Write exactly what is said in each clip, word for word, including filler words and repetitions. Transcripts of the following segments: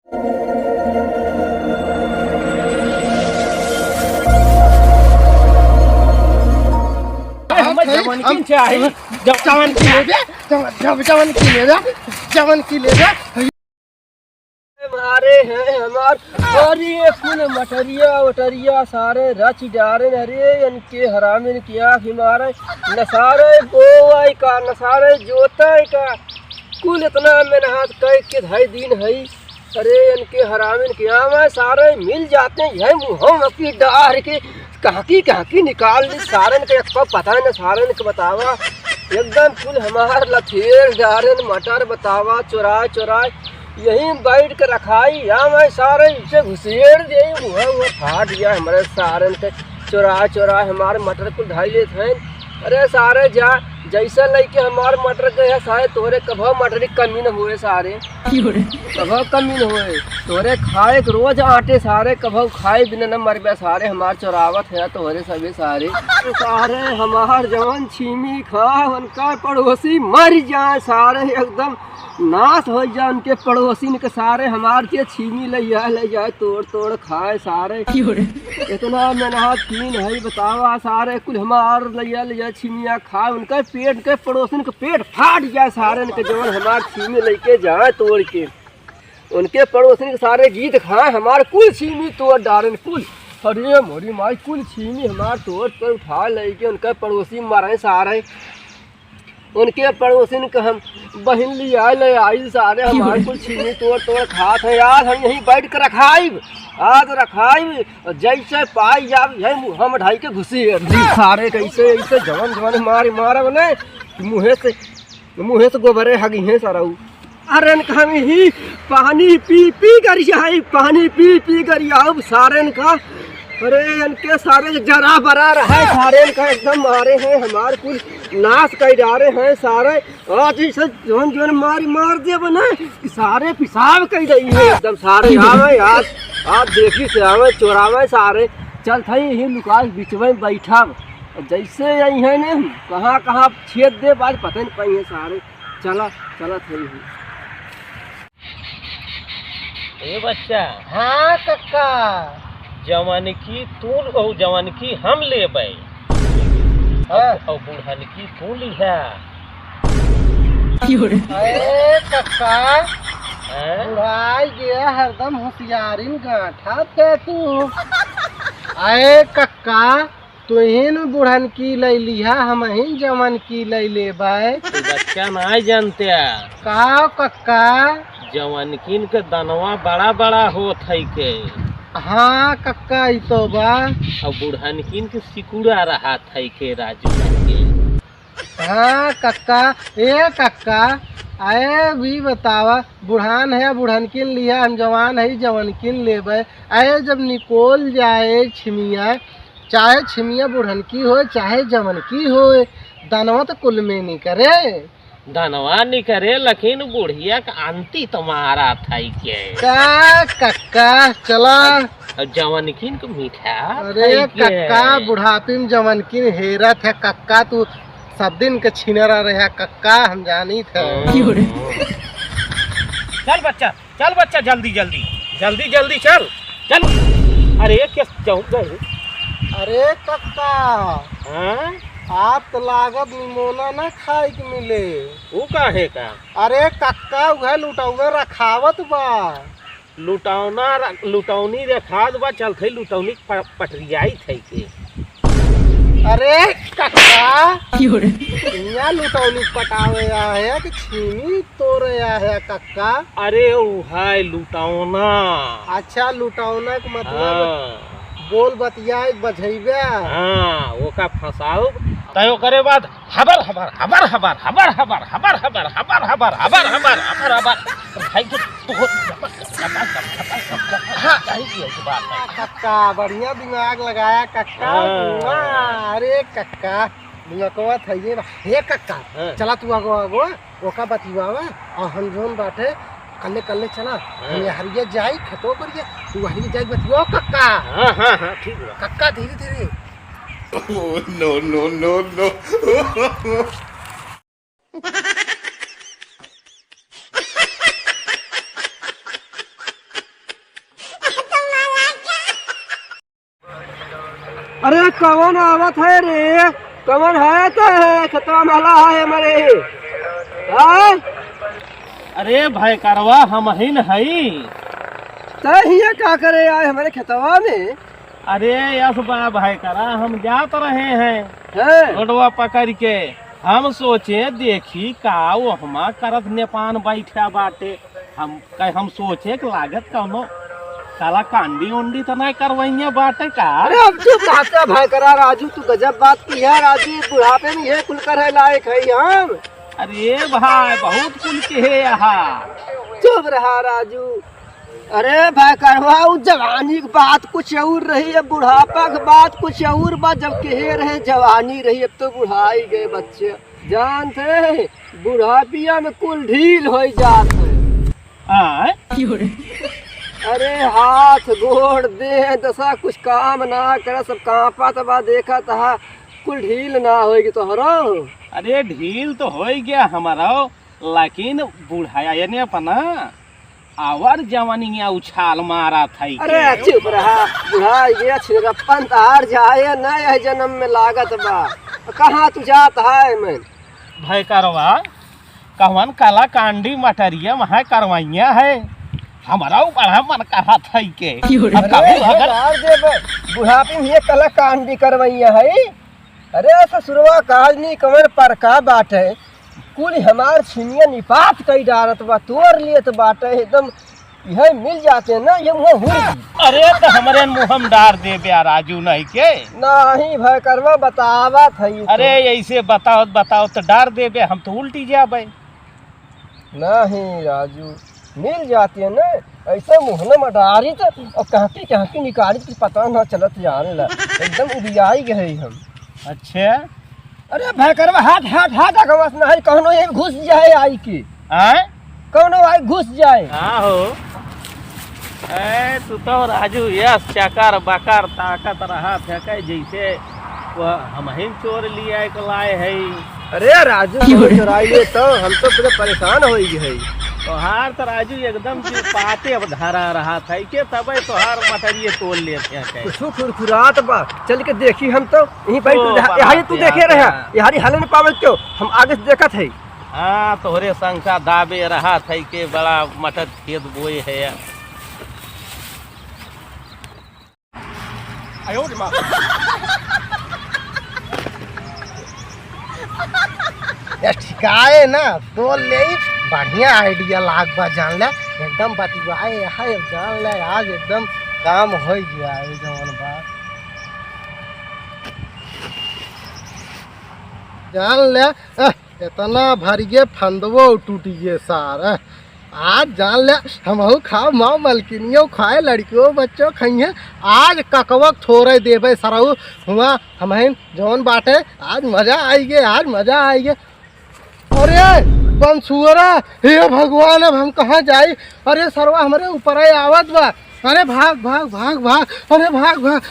अरे, हमें जवान की चाही। जवान की ले दे, जवान, जवान, जवान की ले दे, जवान की ले दे। मारे हैं हमार, अरे ये कुल मटरिया वटरिया सारे रच डारे न रे, इनके हरामिन की आँख मारे, न सारे बोवाई का, न सारे जोताई का, कुल इतना मेहनत कइ के ढाई दिन है। अरे इनके हरामिन के आवे सारे मिल जाते हैं, यह मुँह की डार के कहाँ की, कहाँ की निकाल ली सारन के, एक पता न सारन के बतावा। एकदम कुल हमार लथेर डारन मटर बतावा, चोराए चोराए यहीं बैठ के रखाई, आवे सारे इसे घुसेड़ दे, मुँह, मुँह फाट गया हमारे सारन के, चोराए चोराए हमारे मटर कुल ढाई लेत हैं। अरे सारे जा, जैसे लइके हमार मटर के है सारे, तोहरे कभो मटर की कमी न होए सारे। कभो कमी न होए। तोहरे खाए के रोज आटे सारे, कभो खाए बिना न मरबे सारे, हमार चोरावत है तोहरे सबे सारे। सारे हमार जवन छीमी खा, उनका पड़ोसी मर जाए सारे, एकदम नाश हो जाए उनके पड़ोसिन के सारे, हमार के छीमी ले जाए, ले जाए, तोड़ तोड़ खाए सारे। क्यों रे? इतना मेहनत कीन है, बतावा सारे, कुल हमार ले जाए, ले जाए, छीमिया खाए, उनके पेट, उनके पड़ोसिन के पेट फाट जाए सारे, उनके जवन हमार छीमी लेके जाए तोड़ के, उनके पड़ोसिन के सारे गीत खाए, हमार कुल छीमी तोड़ डारेन, कुल। अरे मोरी माई, कुल छीमी हमार तोड़ पर उठा लेके उनके पड़ोसी मारे सारे। उनके पड़ोसिन के हम बहिन लिया ले आई सारे, हमार कुल छीमी तोड़ तोड़ खात है। आज हम यहीं बैठ के रखाइब, आज रखाइब, और जैसे पाई जाब यही मुँह में ढाई के घुसी है। सारे कैसे ऐसे जवन जवन मारे मारे बने, मुँहे से, मुँहे से गोबरे हगी हैं सारा उ। अरे इनका हम ही पानी पी पी कर जाई, पानी पी पी कर आउब सारे इनका। अरे इनके सारे जरा बरा रहे, सारे इनका एकदम मारे हैं, हमार कुल नाश कर डारे हैं सारे। आज इसे जोन जोन मारी मार दे बना कि सारे पेशाब कर रही है एकदम सारे। आवे आज, आज देखी से आवे चोरावे सारे। चल थई यही लुकाई बिचवे में बैठब, जैसे आई है ना कहाँ कहाँ छेद दे, आज पता नहीं पाई है सारे। चला, चला थई ही। ए बच्चा। हाँ कक्का। जवनकी तू, ओ जवनकी हम लेबै। हाँ। और बुढ़नकी तू लिहा। अरे कक्का। हाँ? बुढ़ाई गया हरदम होशियारी में गांठा थे तू। अरे कक्का। तुहिन बुढ़नकी लइ लिहा, हमहिन जवनकी लइ लेबै। तू बच्चा नाहीं जनत्या। का कक्का? जवनकिन के दनवा बड़ा बड़ा होत है के। हाँ कक्का, ई तो बा। और बुढ़नकिन के सिकुड़ा रहत है के राजू के। हाँ कक्का, ए कक्का, अरे भी बतावा, बुढ़ान है बुढ़नकिन लिहा, हम जवान है जवनकिन लेबै। अरे जब निकोल जाए छिमिया, चाहे छिमिया बुढ़नकी होए, चाहे जवनकी होए, दनवा तो कुल में निकरे। दनवा निकरे, लेकिन बुढ़िया का अंती तुम्हारा थाई के। का कक्का, चला। और जवनकिन को मीठा अरे थाई के। कक्का, बुढ़ापी में जवनकिन हेरत है कक्का, तू सब दिन के छिनरा रहे कक्का, हम जानी थे। हाँ। चल बच्चा, चल बच्चा, जल्दी, जल्दी, जल्दी, जल्दी चल, चल। अरे, क्या जाऊँ, जाऊँ। अरे कक्का, हाँ? आप तो लागत निमोना ना खाए के मिले। वो काहे का? अरे कक्का, उहे लुटौना रखावत बा। लुटौना र-, लुटौनी रखात बा, चल थे लुटौनी प-, पटरियाई थे के। अरे कक्का, क्यों रे? हियाँ लुटौनी पटावे आया है कि छीमी तोरे आया है कक्का? अरे उ है लुटौना। अच्छा लुटौना के मतलब हाँ। बोल बतियाए बझैबे। हाँ, ओका फंसाउब। तय ओकरे बाद हबर हबर हबर हबर। भाई के तू हो, हाँ। कक्का, बढ़िया दिमाग लगाया कक्का। हाँ। वाह, अरे कक्का, दिमागवा था ये बा। हे कक्का, हाँ। चला तू आगो आगो, ओका बतियावा, और हम जोन बाटे, कल्ले कल्ले चला, हाँ। हम हरिया जाई, खेतो करिए, तू हरिया जाई बतियावा कक्का। हाँ, हाँ, हाँ, ठीक बा। कक्का धीरे धीरे। Oh, no, no, no, no। अरे कवन आवत है रे? कवन है तो है खेतवा में हला है मरे? हाँ? अरे भयकरवा, हमहिन हई। तै हियाँ का करे आए हमरे खेतवा में? अरे यस बा भयकरा, हम जात रहे हैं हैं। रोडवा पकड़ के। हम सोचे देखी का ओहमा करत नेपान बैठा बाटे। हम कह, हम सोचे कि लागत कौनो कलाकांडी उंडी तो नहीं करवइया बाटे का? अरे अब चुप रहता भयकरा राजू, तू गजब बात की है राजू, बुढ़ापे में ये कुल करे लायक है हम। अरे भाई, बहुत कुल के है यहाँ। चुप रहा राजू। अरे भयकरवा, उ जवानी की बात कुछ और रही, अब बुढ़ापा की बात कुछ और बा। जब कहे रहे जवानी रही, अब तो बुढ़ाई गए बच्चे। जानते हैं, बुढ़ापिया में कुल ढील हो जात है। आय? अरे हाथ गोड़ देह दशा कुछ काम ना करे, सब कांपत बा, देखत हा, कुल ढील ना होई कि तोहरो। अरे ढील तो होई गया हमारो, लेकिन बुढ़ाया ने अपना आवर जवानिया उछाल मारा था अरे के। चुप रहा, बुढ़ा ये छिनरप्पन तहार जाए न यह जन्म में लागत बा। कहाँ तू जात है मैं? भयकरवा, कवन कलाकांडी मटरिया वहाँ करवाइया है, हमारा बड़ा मन कहा था के। अब अरे कभी ये अगर डार दे बे, बुढ़ापे में ये कलाकांडी करवाइया है। अरे ससुरवा, काजनी कमर पर का बाटे, कुल हमार छिनिया निपात कई डारत बा, तोड़ लेत बाटे, एकदम यह मिल जाते ना, ये मुँह हुर गई। अरे तो हमरे मुँह में डार देबे आ राजू नहीं के? नहीं भयकरवा, बतावत है तो। अरे ऐसे बताओ, बताओ तो डार देबे, हम तो उल्टी जाबे। नहीं राजू, मिल जाती है ना, ऐसे मुहना में डारी तो और कहती कहती निकाली तो पता ना चलत जान ला, एकदम उबियाई गए हम। अच्छा। अरे भयकरवा, हाथ हाथ हाथ अगवस नहीं, कहनो ये घुस जाए आई के। आय? कहनो आई घुस जाए। हाँ हो। ए, तू तो राजू यस चकर बकर ताकत रहा फेंके जैसे वह हमहिन चोर लिया एक लाए है। अरे राजू, बहुत चोराई ले तो हम तो पूरे परेशान हो गए है। तोहार तो राजू एकदम जो पाते अब धरा रहा था के तबे तोहार मटरिए तोड़ ले फेंके। कुछ खुरखुरात बा, चल के देखी हम तो यहीं पर ओ, तू बाप यहाँ तू रे, देखे रहे, हाँ। यहाँ हल न पावे क्यों, हम आगे से देखत है। हाँ, तोहरे संख्या दाबे रहा था के बड़ा मटर खेत बोए है। आयो रे माँ। ये ठिकाए ना, तो ले ही बढ़िया idea लाग बा, जान ले, एकदम बतिवाए है, जान ले, आज एकदम काम हो गया है, जवन बा। जान ले, अह, इतना भरिए फंदवो टूटिए सार, अह, आज जान ले, हमहू खाओ, माँ मलकिनियो खाए, लड़कियों बच्चों खाइए। आज ककवक थोड़े देबे सरऊ, हुआ हमहिन जौन बाटे, आज मजा आई गे, आज मजा आई गे। अरे बंसुअरा, हे भगवान, अब हम कहाँ जाई? अरे सरवा हमरे ऊपर आवत बा। अरे भाग, भाग, भाग, भाग, अरे भाग, भाग।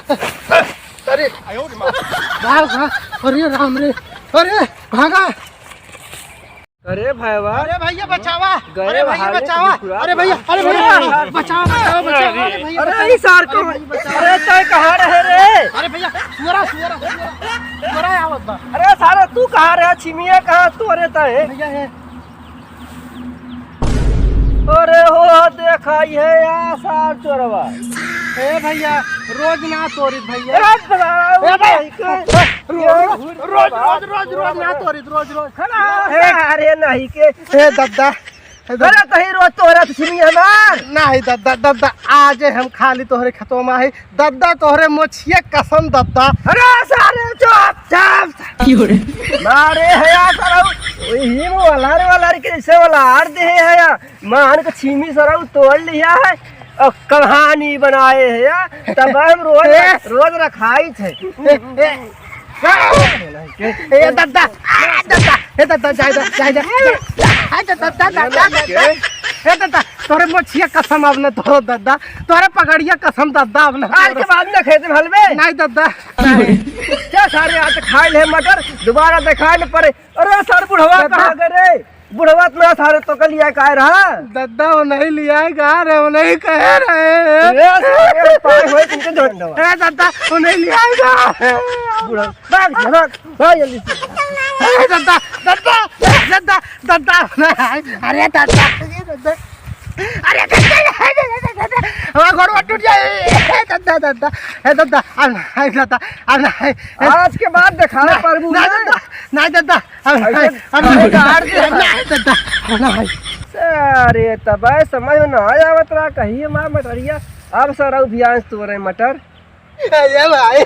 अरे भाग, भाग, अरे राम रे, अरे भागा। अरे भैया, अरे भैया बचावा, गए अरे भैया भागे बचावा, कुकुरा अरे भैया, अरे भैया बचावा। बचावा, बचावा, बचावा, अरे भैया अरे बचावा। ई सार को, अरे भैया बचावा। अरे तय कहाँ रहे रे? अरे भैया, सुअरा, सुअरा, सुअरा, सुअरा आवत बा। अरे सारे तू कहाँ रहे? छिमिया कहाँ तू? अरे तय भैया है। अरे हो देखा ये आ सार चोरवा। ए भैया, रोज ना तोड़ित भैया। ए भैया, ए भैया। नहीं के। रो-, रो-, रोज, रोज, रोज, रोज ना तोड़ित, रोज, रोज। खड़ा हो। ए, अरे नहीं के। ए दद्दा, ए दद्दा। अरे तही रोज तोहरा तो छिमी हमार। नहीं दद्दा, दद्दा, आज हम खाली तोहरे खेतवा में आई। दद्दा तोहरे मोछिया कसम दद्दा। अरे सारे चुप, चुप। मारे है यार सारा। वही वाला रे वाला रे कैसे वाला आर दे है यार। मान के छिमी सरऊ तोड़ लिया है और कहानी बनाए है या, तब हम रोज, ए! रोज रखाई थे। ए, ए, ए, दद्दा, आ, दद्दा, ए, दद्दा, जाए दे, जाए दे, जाए दे, दद्दा, दद्दा, दद्दा, ए, दद्दा, तोरे मोछिया कसम अब न तोरो दद्दा, तोरे पगड़िया कसम दद्दा अब न आज के तोरो। बाद में खेत में हलबे? नहीं दद्दा, नहीं। क्या सारे आज खाए ले मटर, दोबारा दिखाए न पड़े। अरे सर बुढ़वा दद्दा। कहाँ गए रे? बुढ़वा इतना सारे तो कल लिया काय रहा? दद्दा, वो नहीं लिया है, कहा रहे, वो नहीं कहे रहे। ए, सारे पाए हुए तुमके झंडवा। ए, दद्दा, वो नहीं लिया है, कहा। बुढ़वा, भाग, भाग, भाग जल्दी से। ए, दद्दा, दद्दा, दद्दा, दद्दा, अरे दद्दा, अरे दद्दा, अरे दद्दा, दद्दा, हमारा गोड़वा टूट जाए। ए, दद्दा, दद्दा, ए, दद्दा, अब ना, ए, दद्दा, अब ना, ए, आज के बाद देखा ना, प्रभु ना, ने। दद्दा, ना, दद्दा, अब ऐसे नहीं, अब नहीं, काट दे। नहीं, दद्दा, नहीं। अरे, तब समझ में ना आवत रहा, कहिए माँ मटरिया, अब सरऊ भी आज तोरे मटर। अरे भाई,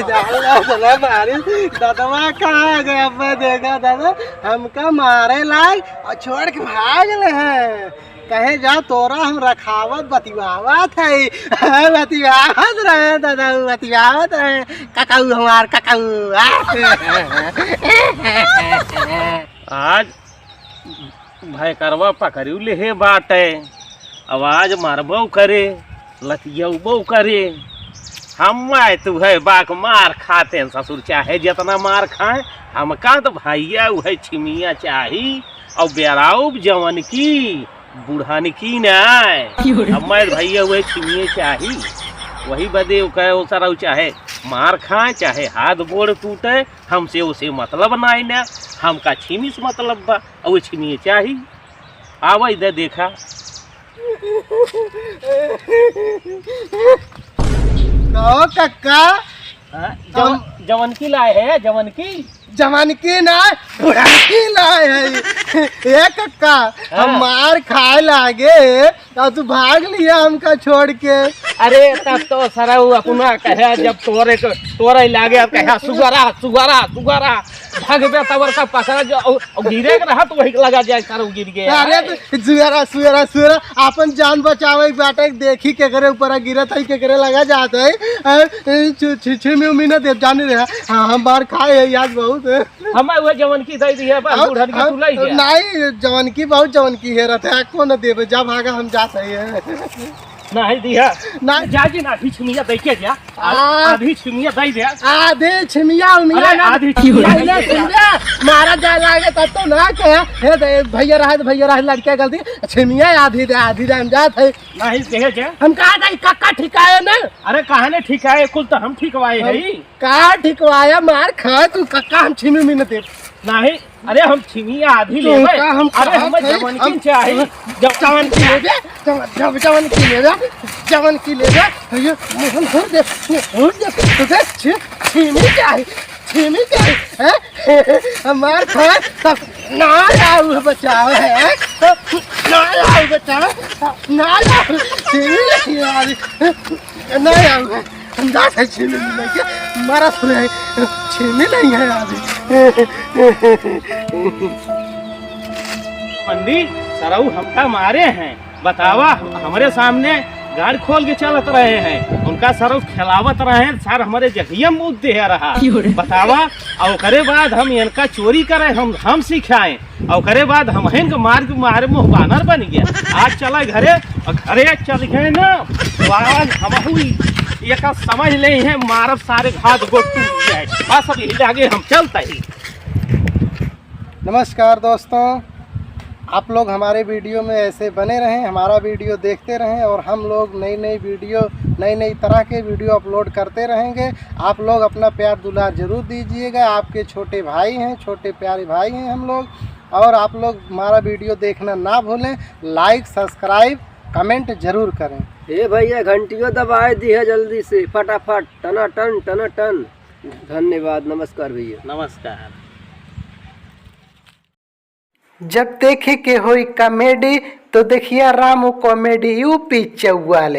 जान लो, चला मारी, ददवा कहाँ गए? अब मैं देखा दादा, हमका मारे लाग और छोड़ के भाग ले हैं। कहे जा तोरा हम रखावत बतियावत है। बतियावत रहे दादा, बतियावत रहे। ककाऊ हमार ककाऊ। आज भयकरवा पकड़ियो लेहे बाटे। अब आज मरबो करे, लतियबो करे। हम आए तू है बाक मार खाते हैं ससुर, चाहे जितना मार खाए। हमका तो भैया उहे छिमिया चाही। और बेराउब जवन की बुढ़न की नाय। क्यों रे? हमार भैया उहे छिमिये चाही, वही बदे ओकर ओसर चाहे मार खाए, चाहे हाथ गोड़ टूटे, हमसे ओसे मतलब नाय ना। हमका छिमी से मतलब बा, और वो छिमिये चाही। आवा इधर देखा। कहो कक्का, हाँ, जवन-, हम जवन की लाए है, जवन की। जवन की ना, बुढ़न की लाए है। ए कक्का, हाँ। हम मार खाए लागे, और तू भाग लिया हमका छोड़ के। अरे, तब तो सरऊ अपना कहे, जब तोरे को, तोरे लागे, अब कहे, "सुगरा, सुगरा, सुगरा।" भागबे तबर का पकड़ा जो, और, और गिरे के रहा तो वही लगा जाए, सरऊ गिर गया। अरे, तो सुअरा, सुअरा, सुअरा, आपन जान बचावे के बाटे, देखी केकरे ऊपर गिरत है, केकरे लगा जात है। अ, छु-, छु-, छिमी उमी न देव, जाने रहे। हाँ, हम मार खाए है आज बहुत। हमें वो जवन की दे दी है, बस हम, बुढ़न की हम, तू लाई है। नहीं, जवन की बहुत जवन की है, रथ है, को न देवे, जा भागा, हम जात है। नहीं दिया। नहीं। जा जी ना, अभी छिमिया दे के जा। आ। अभी छिमिया दे दे। आधी छिमिया उमिया अरे, ना। आधी छिमिया नहीं, दे दे। सुन रे, मारा जा लागे तब तो ना कहे। हे दे, भैया रहे तो भैया रहे, लड़के गलती। छिमिया आधी दे, आधी दे, हम जात है। नहीं दे जे। हम कहा जाई, कक्का ठिकाए ना? अरे, कहा ने ठिकाए, कुल तो हम ठिकवाए हम है। का ठिकवाया, मार खा तू, कक्का हम छिमी उमी न दे। नहीं, अरे हम छिमी आधी तू लेबे। का हम अरे खात हमें है? जवन हम की चाही, जवन जवन की लेबे, जवन, जवन, जवन की लेबे, जवन की लेबे। ये मुंह हुर दे, मुंह हुर दे, तुझे छी-, छिमी चाही, छिमी चाही, हैं? हमार खाए तब ना आऊ बचावे, हैं? ना आऊ बचावे, ना आऊ, छिमी चाही। ना आऊ, हम जात है छिमी लेके, मारा सुने, छिमी नहीं है अभी। पंडित, सरऊ हमका मारे हैं, बतावा, हमरे सामने गाड़ खोल के चलत रहे हैं, उनका सरऊ खेलावत रहे हैं, सर हमरे जघिया मूत दे रहा, क्यों रे? बतावा, और ओकरे बाद हम इनका चोरी करे, हम, हम सिखाएं, और ओकरे बाद हमहिन के मार के मारे मुंह बानर बन गया। आज चला घरे, और घरे चल गए ना, तो आज हमहू एका समझ ले हैं, मारब सारे घात गोट टूट जाए। बस अब यही आगे हम चलते ही। नमस्कार दोस्तों, आप लोग हमारे वीडियो में ऐसे बने रहें, हमारा वीडियो देखते रहें और हम लोग नई नई वीडियो, नई नई तरह के वीडियो अपलोड करते रहेंगे। आप लोग अपना प्यार दुलार जरूर दीजिएगा। आपके छोटे भाई हैं, छोटे प्यारे भाई हैं हम लोग। और आप लोग हमारा वीडियो देखना ना भूलें, लाइक, सब्सक्राइब, कमेंट जरूर करें। हे भैया, घंटियो दबाए दिहे जल्दी से, फटाफट, टनाटन, टनाटन। धन्यवाद, नमस्कार भैया। नमस्कार। जब देखे के होई कॉमेडी, तो देखिया रामू कॉमेडी यूपी चौवालीस।